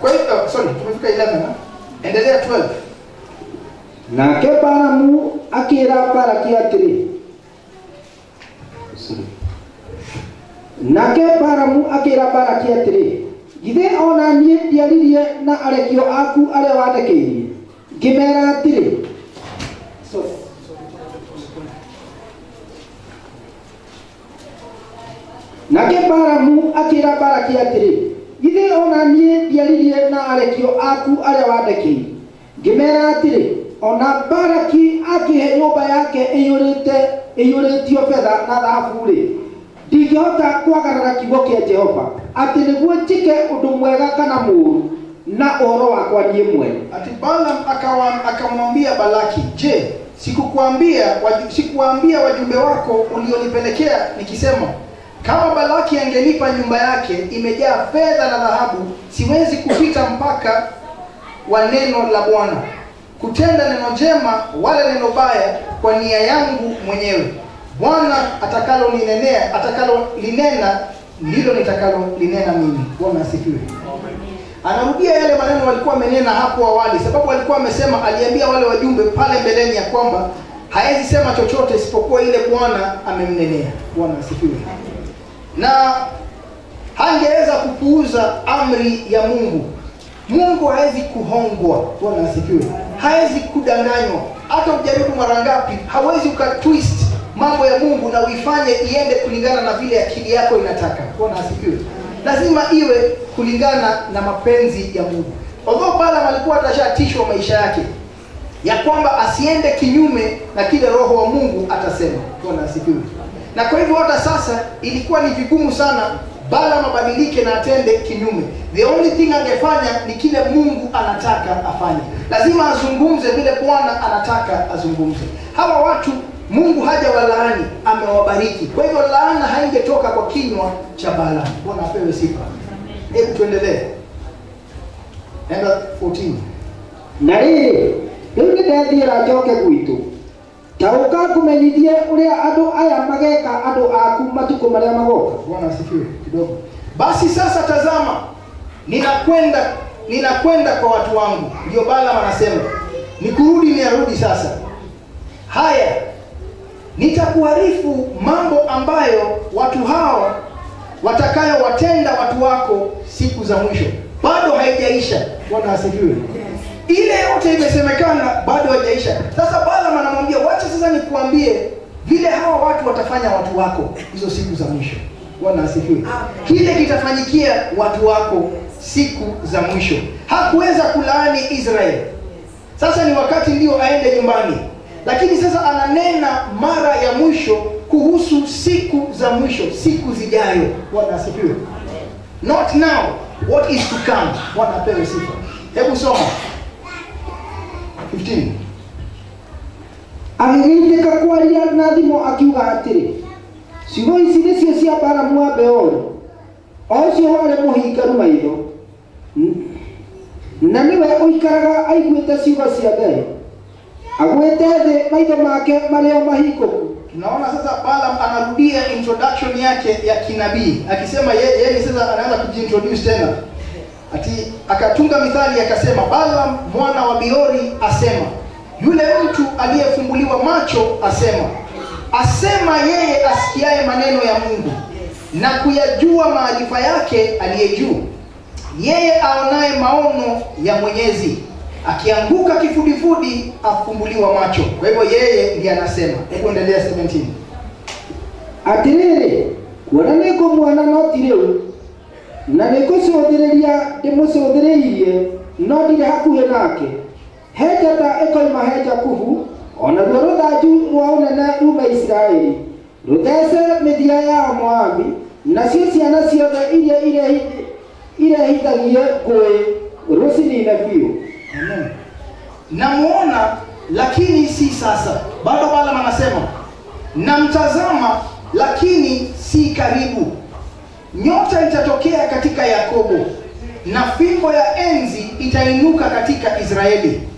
kwa hivyo sorry, tumefika 11 ha? Endelea 12. Nake Balamu akĩra Balaki atĩrĩ. Sorry. Nake Balamu akĩra Balaki atĩrĩ, githĩ ona niĩ ndiaririe na arekio aku arĩa wandekeirie ngĩmera atĩrĩ. Sorry. Nake Balamu akĩra Balaki atĩrĩ, githĩ ona niĩ ndiaririe na arekio aku arĩa wandekeirie ngĩmera atĩrĩ, ona Balaki akĩhe nyũmba yake ĩiyũrĩtio betha na thahabu-rĩ, ndingĩhota kwagarara kiugo kĩa Jehova atĩ nĩguo njĩke ũndũ mwega kana mũũru na ũhoro wakwa niĩ mwene. Ati Balaam akamwambia Balaki, je, sikuambia wajumbe wako ulionipelekea nikisema, kama Balaki angenipa nyumba yake imejaa fedha na dhahabu, siwezi kupita mpaka wa neno la Bwana, kutenda neno jema wala neno baya kwa nia yangu mwenyewe. Bwana atakalolinena ndilo nitakalolinena mimi. Bwana asifiwe. Anarudia yale maneno walikuwa wamenena hapo awali, sababu alikuwa amesema, aliambia wale wajumbe pale mbeleni ya kwamba haezi sema chochote isipokuwa ile Bwana amemnenea. Bwana asifiwe. Na hangeweza kupuuza amri ya Mungu. Mungu haezi kuhongwa. Bwana asifiwe. Haezi kudanganywa. Hata ujaribu mara ngapi, hawezi ukatwist mambo ya Mungu na uifanye iende kulingana na vile akili yako inataka. Bwana asifiwe. Lazima iwe kulingana na mapenzi ya Mungu. Although Balaam alikuwa atashatishwa maisha yake ya kwamba asiende kinyume na kile Roho wa Mungu atasema. Bwana asifiwe. Na kwa hivyo hata sasa ilikuwa ni vigumu sana Balaam abadilike na atende kinyume. The only thing angefanya ni kile Mungu anataka afanye. Lazima azungumze vile Bwana anataka azungumze. Hawa watu Mungu hajawalaani, amewabariki. Kwa hivyo laana haingetoka kwa kinywa cha Balaam. Bwana apewe sifa. Hebu tuendelee. Enda 14. Na rĩrĩ, rĩu nĩndethiĩra njoke gwitũ. Ta ũka ngũmenyithie ũrĩa andũ aya mageka andũ aku matukũ marĩa magoka. Bwana asifiwe kidogo. Basi sasa tazama, ninakwenda kwa watu wangu. Ndio Balaam anasema, nikurudi niarudi sasa. Haya, nitakuarifu mambo ambayo watu hao watakayowatenda watu wako siku za mwisho. Bado haijaisha. Bwana asifiwe. Ile yote imesemekana bado haijaisha. Sasa Balaam anamwambia, wacha sasa nikuambie vile hawa watu watafanya watu wako hizo siku za mwisho. Bwana asifiwe. Kile kitafanyikia watu wako siku za mwisho. Hakuweza kulaani Israeli. Sasa ni wakati ndio aende nyumbani. Lakini sasa ananena mara ya mwisho kuhusu siku za mwisho, siku zijayo. Bwana asifiwe. Not now, what is to come. Bwana apewe sifa. Hebu soma 15. Agĩgĩitĩka kwaria na thimo akiuga atĩrĩ, ciugo ici nĩcio cia Balamu wa Beori, o ũcio warĩ mũhingaru maitho, na nĩwe ũikaraga aiguĩte ciugo cia Ngai, agwĩte thĩ maitho make marĩ o mahingũku. Tunaona sasa Balaam anarudia introduction yake ya kinabii akisema yeye sasa anaanza kujiintroduce tena. Ati akatunga mithali akasema, Balaam mwana wa Beori asema, yule mtu aliyefumbuliwa macho asema, asema yeye asikiaye maneno ya Mungu na kuyajua maarifa yake aliye juu, yeye aonaye maono ya Mwenyezi, akianguka kifudifudi afumbuliwa macho. Kwa hivyo yeye ndiye anasema. Hebu endelea 17. Atirĩrĩ, kuona nĩngũmuona no ti rĩu, na nĩngũcũthĩrĩria ndĩmũcũthĩrĩirie no ndirĩ hakuhĩ nake. He njata ĩkoima he Jakubu, o naruo rũthanju rwa ũnene rume Isiraeli, rũthece mĩthia ya Moabi, nacio ciana ciothe iria irehithagie ngũĩ rũcinine biũ. Amen. Namuona lakini si sasa. Bado Balaam anasema, namtazama lakini si karibu. Nyota itatokea katika Yakobo na fimbo ya enzi itainuka katika Israeli,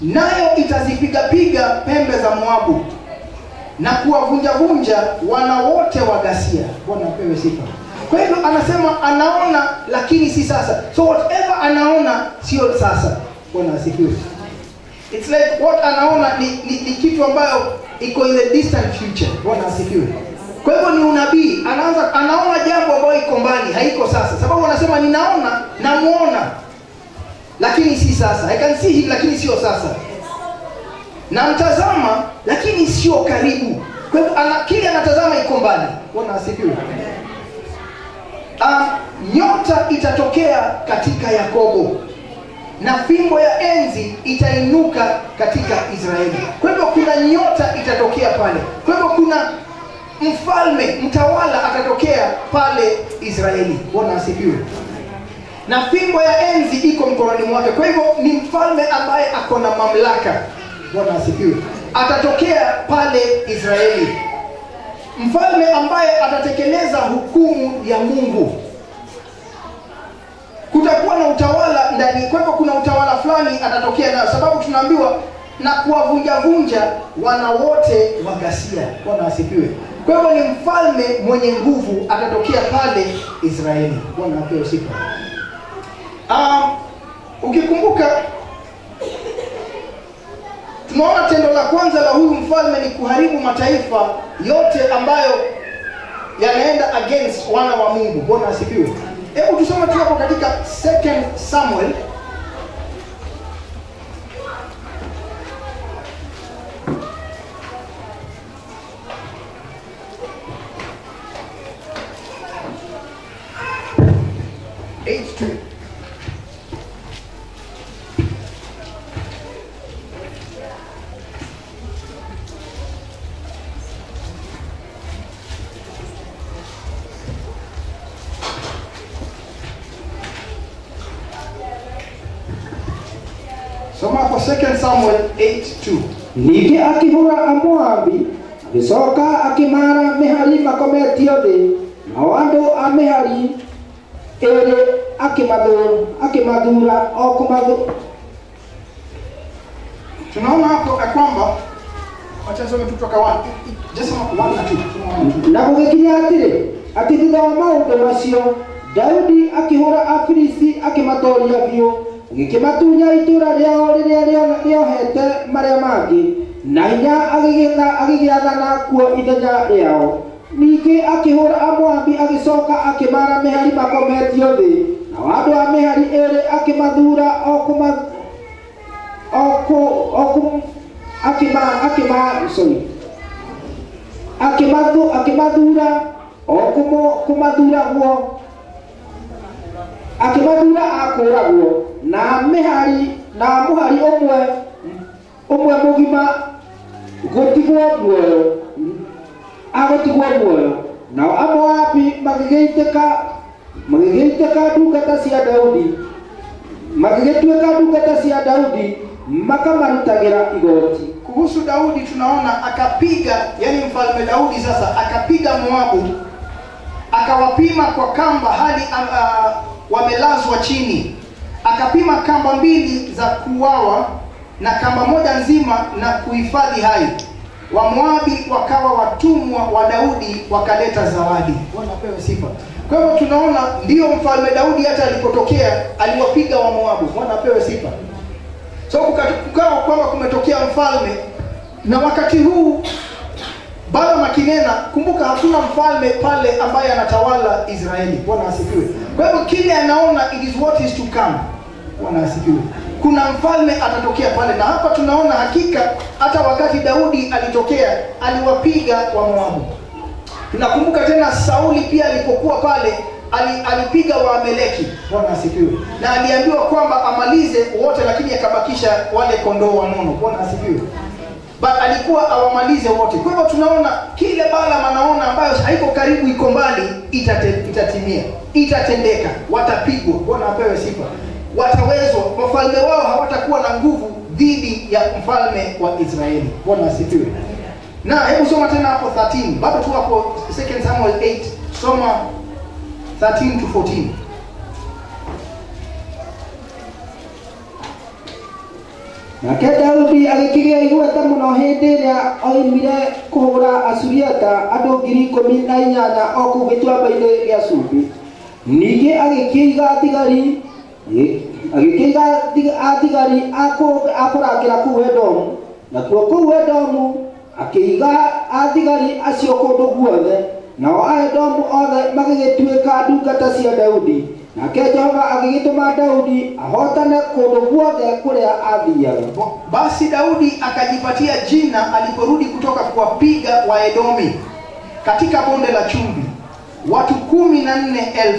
nayo itazipigapiga pembe za Moabu na kuwavunjavunja wana wote wa ghasia. Bwana apewe sifa. Kwa hivyo anasema anaona lakini si sasa. So whatever anaona sio sasa. Bwana asifiwe. It's like what anaona ni kitu ambayo iko in the distant future. Bwana asifiwe. Kwa hivyo ni unabii. Anaanza anaona jambo ambalo iko mbali, haiko sasa. Sababu anasema ninaona, namuona, lakini si sasa. I can see him lakini sio sasa. Namtazama lakini sio karibu. Kwa hivyo kile anatazama iko mbali. Bwana asifiwe. Nyota itatokea katika Yakobo na fimbo ya enzi itainuka katika Israeli. Kwa hivyo kuna nyota itatokea pale. Kwa hivyo kuna mfalme, mtawala atatokea pale Israeli. Bwana asifiwe. Na fimbo ya enzi iko mkononi mwake. Kwa hivyo ni mfalme ambaye ako na mamlaka. Bwana asifiwe. Atatokea pale Israeli. Mfalme ambaye atatekeleza hukumu ya Mungu. Kutakuwa na utawala ndani. Kwa hivyo kuna utawala fulani atatokea nayo, sababu tunaambiwa na kuwavunja vunja wana wote wa ghasia. Bwana asifiwe. Kwa hivyo ni mfalme mwenye nguvu atatokea pale Israeli. Bwana apewe sifa. Ukikumbuka tunaona tendo la kwanza la huyu mfalme ni kuharibu mataifa yote ambayo yanaenda against wana wa Mungu. Bwana asifiwe. Hebu tusome tu hapo katika 2 Samuel 8:2. Soma hapo 2 Samuel 8:2. Ningĩ akĩhũra Amoabi, agĩcoka akĩmara mĩhari makometio thĩ, nao andũ a mĩhari ĩĩrĩ akĩmathura o kũmathu. Tunaona hapo ya kwamba wacha nisome tu kutoka 1. Just 1 na 2. Na gũgĩkinya atĩrĩ, atĩ thutha wa maũndũ macio Daudi akĩhũra Afilisti akĩmatooria biũ, agĩkĩmatunya itũũra rĩao rĩrĩa rĩohete marĩa mangĩ, na hinya agĩgĩathana kuo ithenya rĩao. Ningĩ akĩhũra Amoabi agĩcoka akĩmara mĩhari makometio thĩ, nao andũ a mĩhari ĩĩrĩ akĩmathura akĩmathura o kũmathuragwo akĩmathura akũragwo na mĩhari na mũhari ũmwe mũgima gũtigwo muoyo agũtigwo muoyo. Nao Amoabi magĩgĩitĩka ndungata cia Daudi, magĩgĩtuĩka ndungata cia Daudi makamarutagĩra igoti. Kuhusu Daudi tunaona akapiga, yani mfalme Daudi sasa akapiga Moabu, akawapima kwa kamba hali wamelazwa chini. Akapima kamba mbili za kuuawa na kamba moja nzima na kuhifadhi hai. Wamoabi wakawa watumwa wa Daudi, wakaleta zawadi. Bwana apewe sifa. Kwa hivyo tunaona ndio mfalme Daudi hata alipotokea aliwapiga wa Moabu. Bwana apewe sifa. So kukawa kwamba kumetokea mfalme, na wakati huu Balaam akinena, kumbuka hakuna mfalme pale ambaye anatawala Israeli. Bwana asifiwe. Kwa hivyo kile anaona it is what is to come. Bwana asifiwe. Kuna mfalme atatokea pale, na hapa tunaona hakika hata wakati Daudi alitokea aliwapiga wa Moabu. Tunakumbuka tena Sauli pia alipokuwa pale alipiga Waameleki. Bwana asifiwe. Na aliambiwa kwamba amalize wote, lakini akabakisha wale kondoo wanono. Bwana asifiwe. But alikuwa awamalize wote. Kwa hivyo tunaona kile Balaam anaona ambayo haiko karibu, iko mbali, itatimia, itatendeka, watapigwa. Bwana apewe sifa. Watawezwa, wafalme wao hawatakuwa na nguvu dhidi ya mfalme wa Israeli. Bwana asifiwe. Na hebu soma tena hapo 13. Bado tu hapo 2 Samuel 8, soma 13 to 14. Nake Daudi agĩkĩgĩa igweta mũno hĩndĩ ĩrĩa oimire kũhũra Asuriata andũ 18,000 o kũu gĩtuamba-inĩ gĩa Cumbĩ. Ningĩ agĩkĩiga athigari a kũrangĩra kũu Edomu, nakuo kũu Edomu akĩiga athigari acio kũndũ guothe, nao Aedomu othe magĩgĩtuĩka ndungata cia Daudi. Nake Jehova agĩgĩtũma Daudi ahotane kũndũ guothe kũrĩa athiaga. Basi Daudi akajipatia jina aliporudi kutoka kuwapiga Waedomi katika bonde la chumvi, watu 14,000.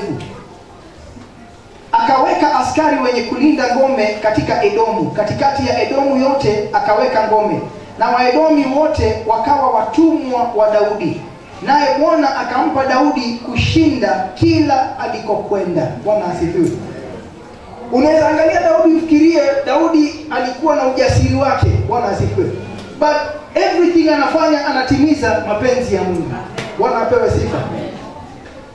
Akaweka askari wenye kulinda ngome katika Edomu, katikati ya Edomu yote akaweka ngome, na Waedomi wote wakawa watumwa wa Daudi. Naye Bwana akampa Daudi kushinda kila alikokwenda. Bwana asifiwe. Unaweza angalia Daudi ufikirie Daudi alikuwa na ujasiri wake. Bwana asifiwe. But everything anafanya anatimiza mapenzi ya Mungu. Bwana apewe sifa.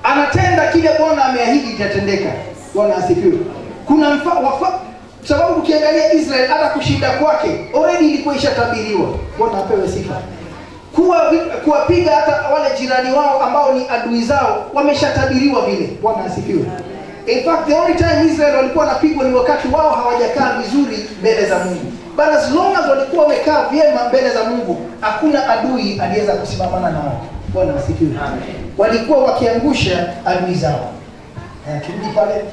Anatenda kile Bwana ameahidi itatendeka. Bwana asifiwe. Kuna sababu ukiangalia Israel hata kushinda kwake already ilikuwa ishatabiriwa. Bwana apewe sifa. Kuwapiga hata wale jirani wao ambao ni adui zao wameshatabiriwa vile. Bwana asifiwe. In fact, the only time Israel walikuwa wanapigwa ni wakati wao hawajakaa vizuri mbele za Mungu. But as long as walikuwa wamekaa vyema mbele za Mungu, hakuna adui aliweza kusimamana nao. Bwana asifiwe. Walikuwa wakiangusha adui zao. Turudi pale.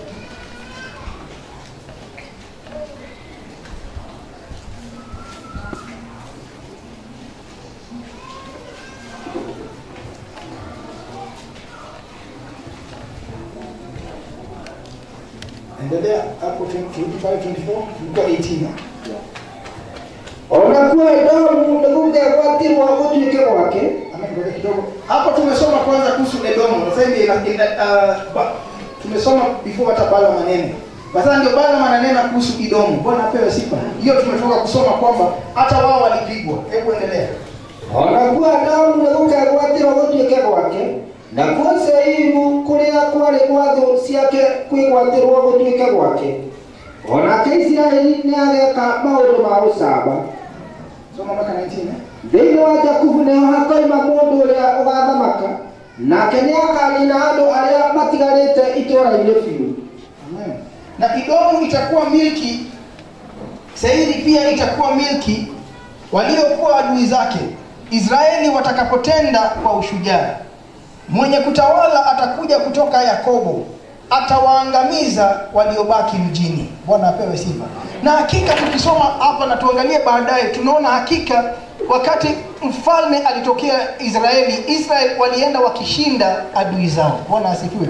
Endelea hapo turudi pale 24, tulikuwa 18. Ona kuwa Edomu nĩgũkegwatĩrwo gũtuĩke gwake. Amen, ngoja kidogo. Hapo tumesoma kwanza kuhusu Edomu. Sasa hivi tumesoma before hata Balaam maneno. Sasa ndio Balaam ananena kuhusu Edomu. Bwana apewe sifa. Hiyo tumetoka kusoma kwamba hata wao walipigwa. Hebu endelea. Ona kuwa Edomu nĩgũkegwatĩrwo gũtuĩke gwake, nakuo Seiru kũrĩa kwarĩ gwa thũ ciake kwĩgwatĩrwo gũtuĩke gwake. Onake Isiraeli nĩageka maũndũ ma ũcamba. Soma mpaka 19. Thĩinĩ wa Jakubu nĩho hakoima mũndũ ũrĩa ũgathamaka, nake nĩakanina andũ arĩa matigarĩte itũũra-inĩ biũ. Amen. Na Edomu itakuwa milki, Seiri pia itakuwa milki waliokuwa adui zake, Israeli watakapotenda kwa ushujaa. Mwenye kutawala atakuja kutoka Yakobo, atawaangamiza waliobaki mjini. Bwana apewe sifa. Na hakika tukisoma hapa na tuangalie baadaye, tunaona hakika wakati mfalme alitokea Israeli, Israel walienda wakishinda adui zao. Bwana asifiwe.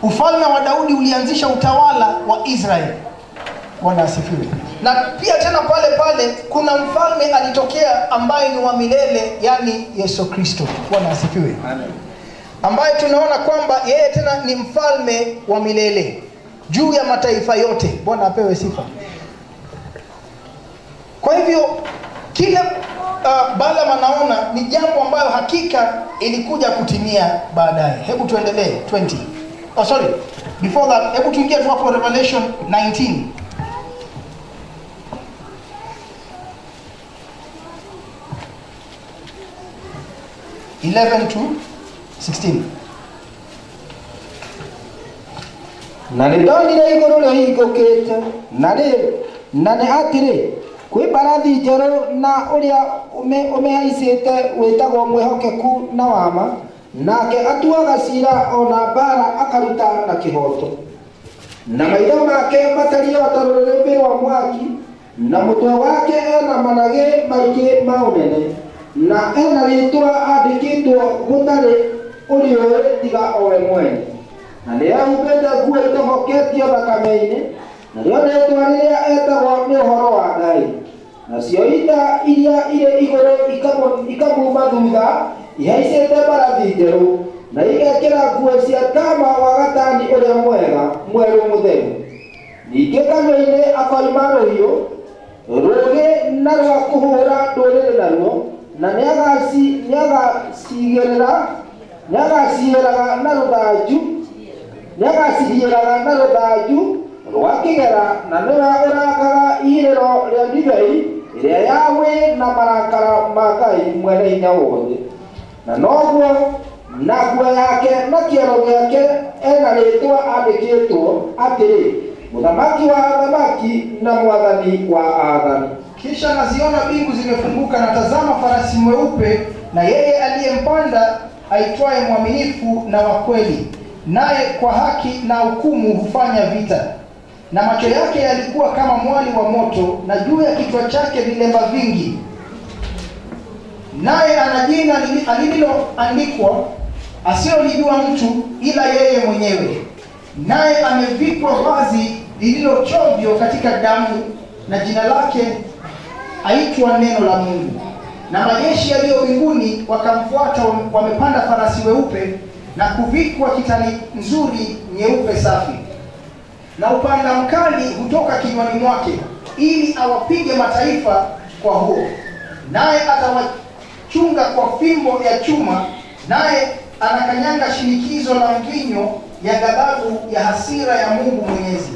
Ufalme wa Daudi ulianzisha utawala wa Israel. Bwana asifiwe. Na pia tena pale pale kuna mfalme alitokea ambaye ni wa milele, yani Yesu Kristo. Bwana asifiwe. Amen. Ambaye tunaona kwamba yeye tena ni mfalme wa milele juu ya mataifa yote. Bwana apewe sifa. Kwa hivyo kile Balaam anaona ni jambo ambayo hakika ilikuja kutimia baadaye. Hebu tuendelee 20. Oh sorry. Before that, hebu tuingie tu hapo Revelation 19. 11 to 16. Na nĩndonire igũrũ rĩhingũkĩte, na nĩ atĩrĩ, kwĩ mbarathi njerũ, na ũrĩa ũmĩhaicĩte wĩtagwo mwĩhokeku na wama, nake atuaga cira ona mbara akaruta na kĩhooto. Na maitho make matariĩ o ta rũrĩrĩmbĩ rwa mwaki, na mũtwe wake ena managĩ maingĩ ma ũnene, na ena rĩtwa andĩkĩtwo gũtarĩ ũrĩũĩ tiga o we mwene. Na nĩehumbĩte nguo itoboketio thakame-inĩ, narĩo rĩtwa rĩrĩa etagwo nĩ ũhoro wa Ngai. Nacio ita iria irĩ igũrũ ikamuma thutha ihaicĩte mbarathi njerũ, na igekĩra nguo cia tama wa gatani ũrĩa mwega mwerũ mũtheru. Ningĩ kanua-inĩ akoima rũhiũ rũũgĩ na rwa kũhũra ndũrĩrĩ naruo, na nĩagaciĩraga na rũthanju Rwa kĩgera, na nĩwe ũrangaga ihihĩro rĩa ndibei ĩrĩa Yahweh na marakara ma Ngai mwene hinya wothe. Na noguo na nguo yake na kĩero gĩake ena rĩtwa andĩkĩtwo atĩrĩ, Mũthamaki wa athamaki na Mwathani wa aathani. Kisha naziona mbingu zimefunguka, na tazama farasi mweupe, na yeye aliyempanda aitwaye Mwaminifu na wa Kweli, naye kwa haki na hukumu hufanya vita. Na macho yake yalikuwa kama mwali wa moto, na juu ya kichwa chake vilemba vingi. Naye ana jina lililoandikwa asilolijua mtu ila yeye mwenyewe. Naye amevikwa vazi lililochovyo katika damu, na jina lake aitwa Neno la Mungu. Na majeshi yaliyo mbinguni wakamfuata, wamepanda farasi weupe na kuvikwa kitani nzuri nyeupe safi. Na upanga mkali hutoka kinywani mwake, ili awapige mataifa kwa huo. Naye atawachunga kwa fimbo ya chuma, naye anakanyanga shinikizo la mvinyo ya ghadhabu ya hasira ya Mungu Mwenyezi.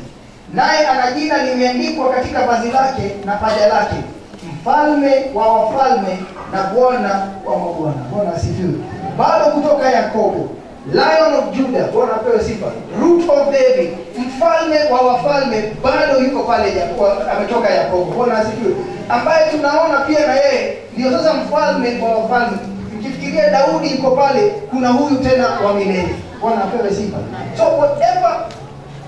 Naye ana jina limeandikwa katika vazi lake na paja lake, Mfalme wa wafalme na Bwana wa mabwana. Bwana asifiwe. Bado kutoka Yakobo, Lion of Judah, Bwana apewe sifa, Root of David, Mfalme wa wafalme, bado yuko pale, ametoka Yakobo. Bwana asifiwe. Ambaye tunaona pia na yeye ndio sasa mfalme wa wafalme. Mkifikiria Daudi yuko pale, kuna huyu tena wa milele. Bwana apewe sifa. So whatever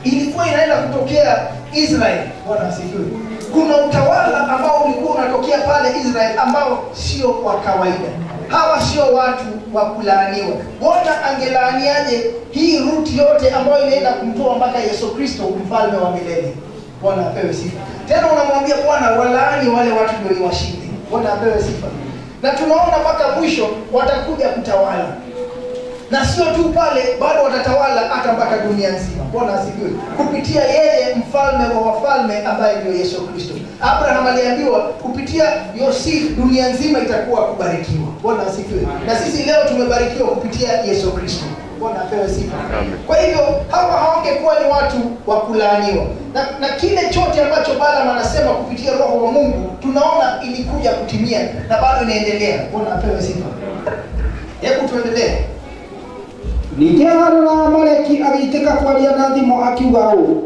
ilikuwa inaenda kutokea Israel, Bwana asifiwe, kuna utawala ambao ulikuwa unatokea pale Israel ambao sio wa kawaida. Hawa sio watu wa kulaaniwa. Bwana angelaaniaje hii route yote ambayo inaenda kumtoa mpaka Yesu Kristo mfalme wa milele? Bwana apewe sifa. Tena unamwambia Bwana walaani wale watu ndio washinde. Bwana apewe sifa. Na tunaona mpaka mwisho watakuja kutawala. Na sio tu pale, bado watatawala hata mpaka dunia nzima. Bwana asifiwe. Kupitia yeye mfalme wa wafalme ambaye ndio Yesu Kristo. Abraham aliambiwa kupitia Yosef dunia nzima itakuwa kubarikiwa. Bwana asifiwe. Na sisi leo tumebarikiwa kupitia Yesu Kristo. Bwana apewe sifa. Kwa hivyo hawa hawangekuwa ni watu wa kulaaniwa. Na kile chote ambacho Balaam anasema kupitia Roho wa Mungu, tunaona ilikuja kutimia na bado inaendelea. Bwana apewe sifa. Hebu tuendelee. Ningĩ arora Amaleki agĩitĩka kwaria na thimo akiuga ũũ,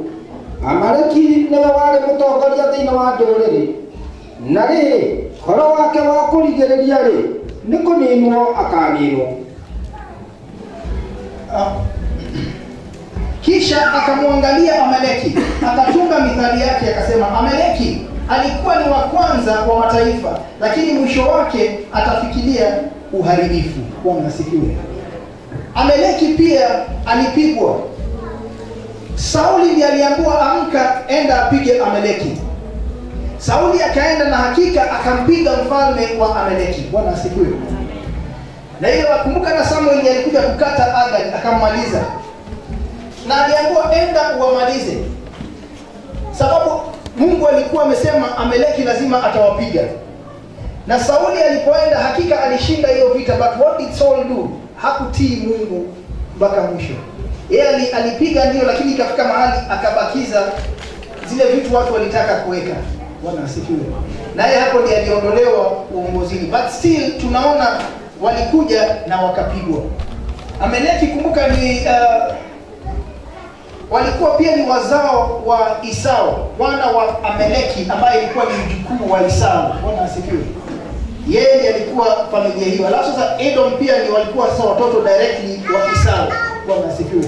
Amaleki nĩwe warĩ mũtongoria thĩinĩ wa ndũrĩrĩ, na rĩrĩ, ũhoro wake wa kũrigĩrĩria-rĩ, nĩ kũninwo akaninwo. Kisha akamwangalia Amaleki, akatunga mithali yake akasema, Amaleki alikuwa ni wa kwanza wa mataifa, lakini mwisho wake atafikiria uharibifu. Bwana asifiwe. Amaleki pia alipigwa. Sauli ndiye aliambiwa amka, enda apige Amaleki. Sauli akaenda na hakika akampiga mfalme wa Amaleki. Bwana asifiwe. Na ile wakumbuka na Samuel alikuja kukata Agag akammaliza. Na aliambiwa enda uwamalize. Sababu Mungu alikuwa amesema Amaleki lazima atawapiga. Na Sauli alipoenda hakika alishinda hiyo vita, but what did Saul do? Hakutii Mungu mpaka mwisho. Yeye alipiga ndio, lakini ikafika mahali akabakiza zile vitu watu walitaka kuweka. Bwana asifiwe. Na yeye hapo ndiye aliondolewa uongozini. But still tunaona walikuja na wakapigwa. Amaleki kumbuka ni walikuwa pia ni wazao wa Esau, wana wa Amaleki ambaye ilikuwa ni mjukuu wa Esau. Bwana asifiwe. Yeye alikuwa familia hiyo. Alafu sasa Edom pia ni walikuwa sasa watoto directly wa Esau. Bwana asifiwe.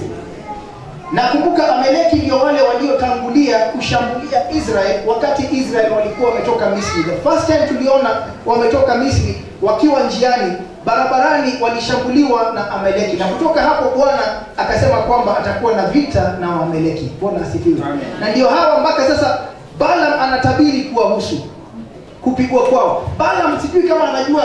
Na kumbuka Amaleki ndio wale waliotangulia kushambulia Israel wakati Israel walikuwa wametoka Misri. The first time tuliona wametoka Misri wakiwa njiani barabarani walishambuliwa na Amaleki. Na kutoka hapo Bwana akasema kwamba atakuwa na vita na Amaleki. Bwana asifiwe. Na ndio hawa mpaka sasa Balaam anatabiri kuwahusu kupigwa kwao. Balaam sijui kama anajua